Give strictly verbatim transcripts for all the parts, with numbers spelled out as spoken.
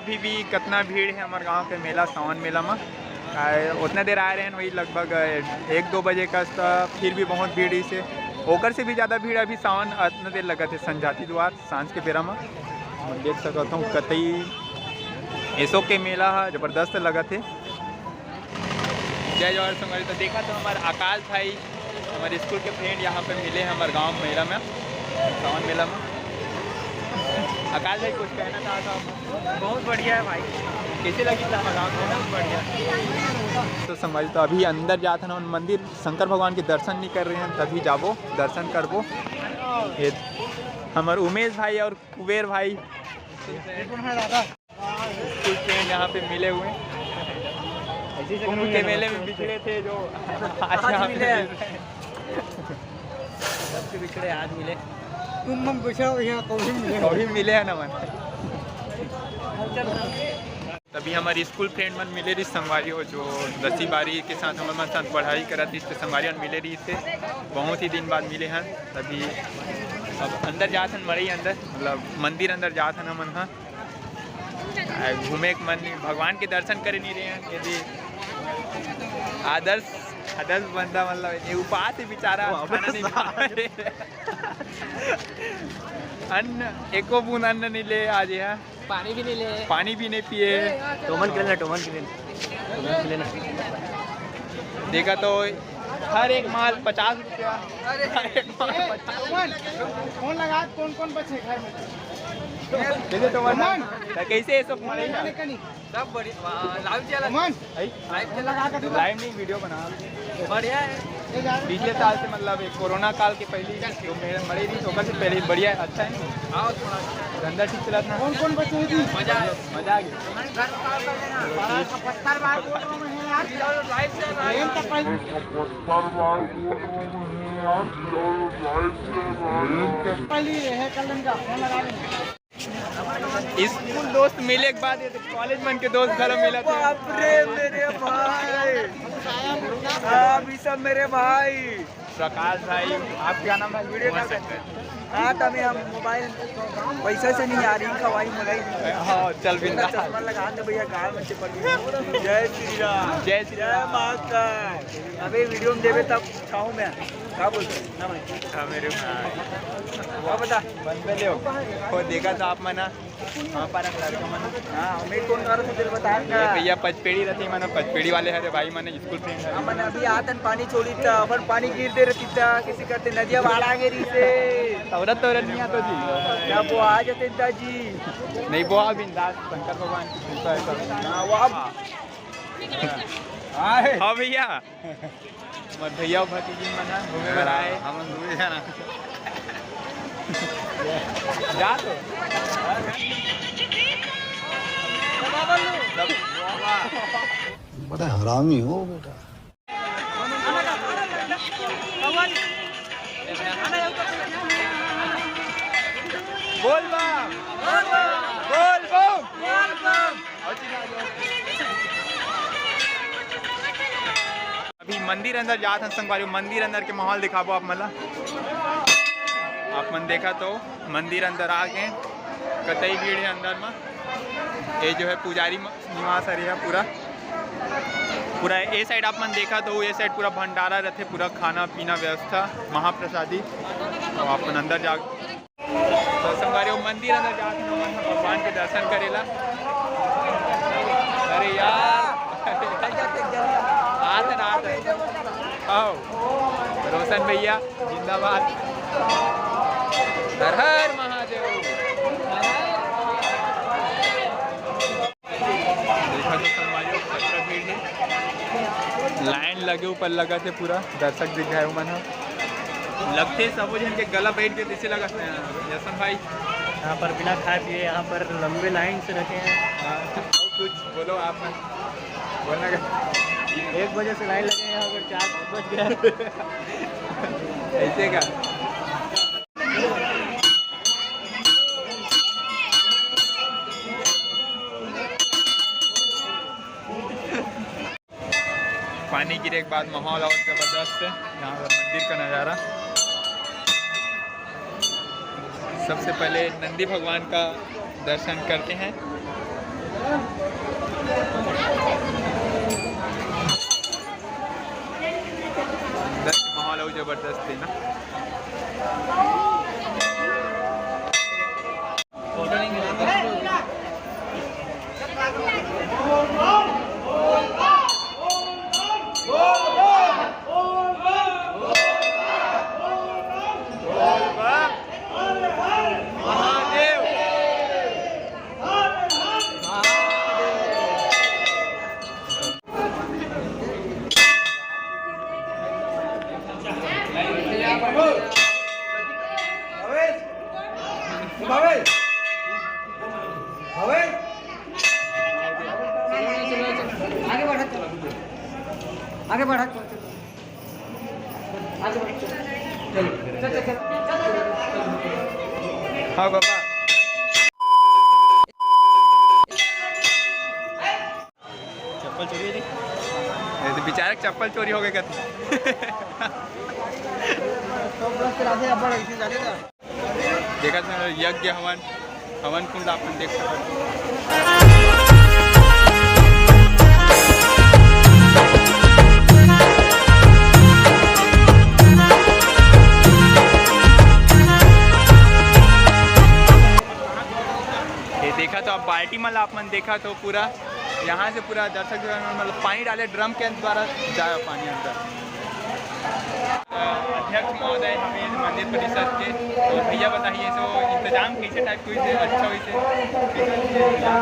अभी भी कितना भीड़ है हमारे गांव के मेला, सावन मेला में। आ, उतना देर आए रहे हैं, वही लगभग एक दो बजे का, तो फिर भी बहुत भीड़ इसे, ओकर से भी ज़्यादा भीड़ अभी सावन उतना देर लगत है संझाती द्वार सांझ के बेरा में। हम देख सकत हूँ कतई एसो के मेला ह जबरदस्त लगत है। जय जोहार संगवारी। तो देखा तो हमारे आकाश भाई, हमारे स्कूल के फ्रेंड यहाँ पे मिले हैं हमारे गांव मेला में, सावन मेला में। आकाश भाई, कुछ कहना चाहता हूँ? बहुत बढ़िया है भाई। कैसे लगी था हमारा गांव में? बहुत बढ़िया। तो संगवारी, तो अभी अंदर जात हन, मंदिर शंकर भगवान के दर्शन नहीं कर रहे हैं, तभी जाबो, दर्शन करबो। ये हमारे उमेश भाई और कुबेर भाई, स्कूल फ्रेंड यहाँ पे मिले हुए हैं। कुंभ के मेले में बिछड़े थे जो आज यहाँ पे मिले हैं। सबसे बिछड़े आज मिले। तुम हम पूछो यहाँ कभी मिले। कभी मिले हैं ना मन। तभी हमारी स्कूल फ्रेंड मन मिले रही संगवारी हो, जो दसवीं बारहवीं के साथ हमारे मन साथ पढ़ाई करत रही, तो संगवारी मन मिले रही थे, बहुत ही दिन बाद मिले हैं। तभी अब अंदर जात हन, मड़ई अंदर, मतलब मंदिर अंदर जात हन हमन ह। आ, घूमे के मन नहीं, भगवान के दर्शन करे नहीं रहे हैं। यदि आदर्श, आदर्श बंदा, मतलब ये उपास है बेचारा, खाना नहीं खा रहे। अन्न, एको बूंद अन्न नहीं ले आज यहाँ। पानी भी नहीं ले। पानी भी नहीं पिए। टोमन के लेना, टोमन के लेना, टोमन के लेना। देखा तो हर एक माल पचास रुपया। हर एक माल पचास। टोमन, फोन लगा, कौन कौन बचे घर में? कैसे टोमन? टोमन। तो कैसे ये सब मरे? सब बढ़िया। लाइव चला। टोमन। है? लाइव चला। लाइव नहीं, वीडियो बना। बढ़िया है। पिछले साल से, मतलब एक कोरोना काल के पहले जो मेरे मरे रही, तो ओकर से पहले बढ़िया है, अच्छा है ना? हाँ, थोड़ा अच्छा है। धंधा ठीक चलत ना? कौन कौन बचे हैं जी? मजा आ गया। मजा आ गया। पत्थर मार बोल रहे हैं यार। लाइव चल रहा है। पहले ये है, कल इनका फोन लगा देंगे। स्कूल दोस्त मिले के बाद ये तो कॉलेज मन के दोस्त घलो मिलत हे। बाप रे मेरे भाई, आप ये सब मेरे भाई। प्रकाश भाई, आप क्या नाम है? वीडियो कॉल करते हैं। हाँ, तभी हम मोबाइल पैसा से नहीं आ रही, खवाई मंगाई। हाँ, चल बिंदास। चश्मा लगा दे भैया, गाल में चिपक गई। जय श्री राम। जय श्री राम। जय माता। अबे वीडियो में देवे तब छाऊ में। क्या बोलते हैं? ना भाई। हाँ, मेरे भाई। और बता। बंद में ले हो। वो देखा था आप मना। हाँ, पारा लड़का मना। हाँ, मैं कौन कर रहा था, तेरे बता ये ना। भैया पचपेड़ी रहती, मना पचपेड़ी वाले हरे भाई, मने स्कूल फ्रेंड है। हाँ, मने अभी आतन पानी छोड़ी था, अपन पानी गिर दे रहती था, किसी करते नदिया बाढ़ आ गई रही से। तौरत तौरत नहीं आता जी। क्या वो आ जाते था जी। नहीं, वो बिंदास शंकर भगवान की कृपा है सब। हाँ, वो अब हाँ भैया। मोर भैया अउ भतीजी मन ह घूमे बर आए। हमन घूमे जाना। जा तो। बड़ा हरामी हो बेटा। बोल बम। बोल बम। अभी मंदिर अंदर जात हन संगवारी, मंदिर अंदर के माहौल दिखाबो आप मन ला। आप मन देखा तो मंदिर अंदर आ गए, कतई भीड़ है अंदर में। ये जो है पुजारी म-, निवास हरे है पूरा, पूरा ये साइड आप मन देखा तो ये साइड पूरा भंडारा रहते, पूरा खाना पीना व्यवस्था, महाप्रसादी। तो आप मन अंदर जा तो संगवारी हो, मंदिर अंदर जात हन हमन ह भगवान के दर्शन करेला। अरे यार, आत हन, आत हन। आओ, रोशन भैया जिंदाबाद। हर हर महादेव। देखा तो संगवारी हो, कतका भीड़ हे, लाइन लगे ऊपर लगत हे, पूरा दर्शक दिख गए उमन ह। लगथे सबो झन के गला बैठ के जैसे लगत हे। यशन भाई, यहाँ पर बिना खाए पिए यहाँ पर लंबे लाइन से रखे हैं। हाँ, कुछ बोलो आप, बोलना क्या? एक बजे से लाइन लगे हैं, यहाँ पर चार बज गया। ऐसे का? पानी गिरे के बाद माहौल और ज़बरदस्त है। यहाँ पर मंदिर का नज़ारा। सबसे पहले नंदी भगवान का दर्शन करते हैं। जबरदस्त है ना। आगे बढ़ा, चलो, आगे बढ़ा, चलो, चलो। आगे बढ़ा, चलो। चलो, चलो, चलो, चलो, चलो। हाँ बाबा। चप्पल चोरी हो गई। ये तो बेचारे के चप्पल चोरी हो गए कथे। देखत हन यज्ञ हवन, हवन कुंड ला अपन देख सकत हव। ये देखत हव, बाल्टी मन ला अपन देखत हव, पूरा यहाँ से पूरा दर्शक जगह में मतलब पानी डाले, ड्रम के द्वारा जाए पानी अंदर। अध्यक्ष महोदय हवे मंदिर परिषद के, तो भैया बताइए, तो इंतजाम कैसे टाइप के होइसे, अच्छा होइसे? इंतजाम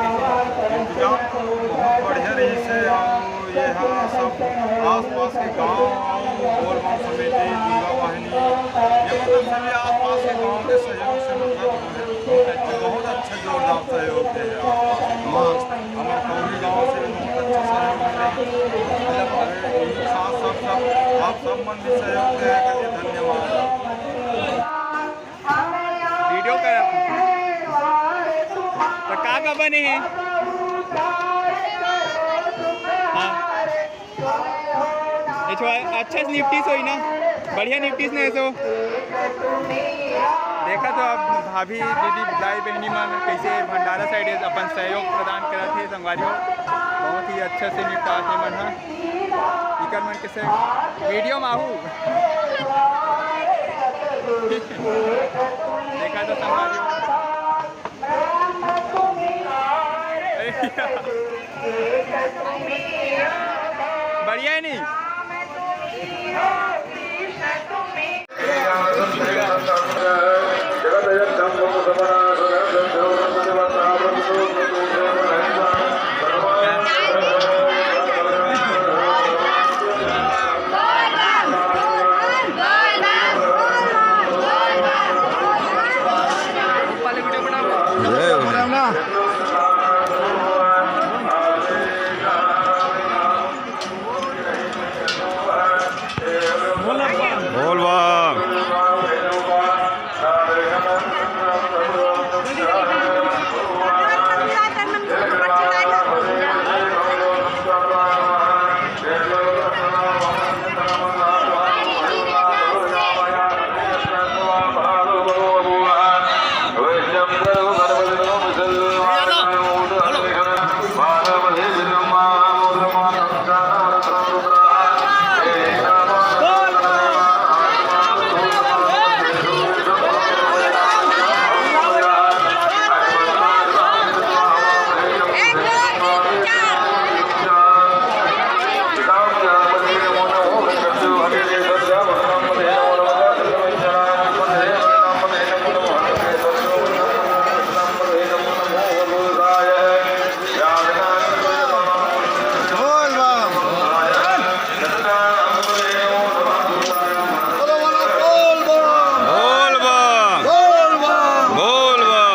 तो बहुत बढ़िया रहिसे, और ये हा सब आसपास के गांव, बोलबम समिति, दुर्गा वाहिनी, ये मतलब सभी आसपास के गांव के सहयोग से मतलब बहुत अच्छा, जोरदार सहयोग दे हे। मस्त। हमर कौली गांव से भी बहुत अच्छा सहयोग मिले। मतलब, अरे, एक साथ सब, सब, आप सब मन भी सहयोग दे हे, धन्यवाद। वीडियो कर। तो का का बने हे? हाँ। ये छो अच्छा से निपटिस होही ना, बढ़िया निपटिस ना एसो। देखत हव अब भाभी, दीदी, दाई, बहिनी मन कैसे भंडारा साइड अपन सहयोग प्रदान करत हे संगवारी हो। बहुत ही अच्छा से निपटात हे मन ह। इकर मन के से वीडियो में आहू। देखत हव संगवारी हो। बढ़िया हे नहीं? बोल बम। बोल बम। बोल बम। बोल बम।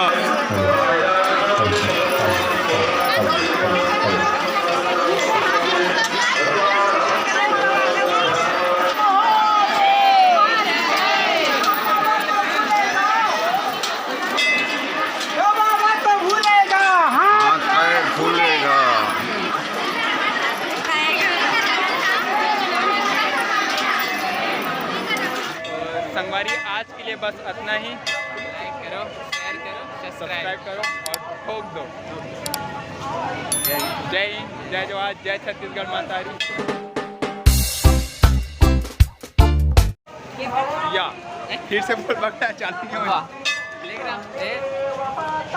संगवारी, आज के लिए बस इतना ही। Like करो, share करो, subscribe करो और ठोक दो। जय हिंद, जय जोहार, जय छत्तीसगढ़ महतारी। या फिर से बोल सकता है, चालू नहीं हुआ। वाह। देख रहे हैं, ए,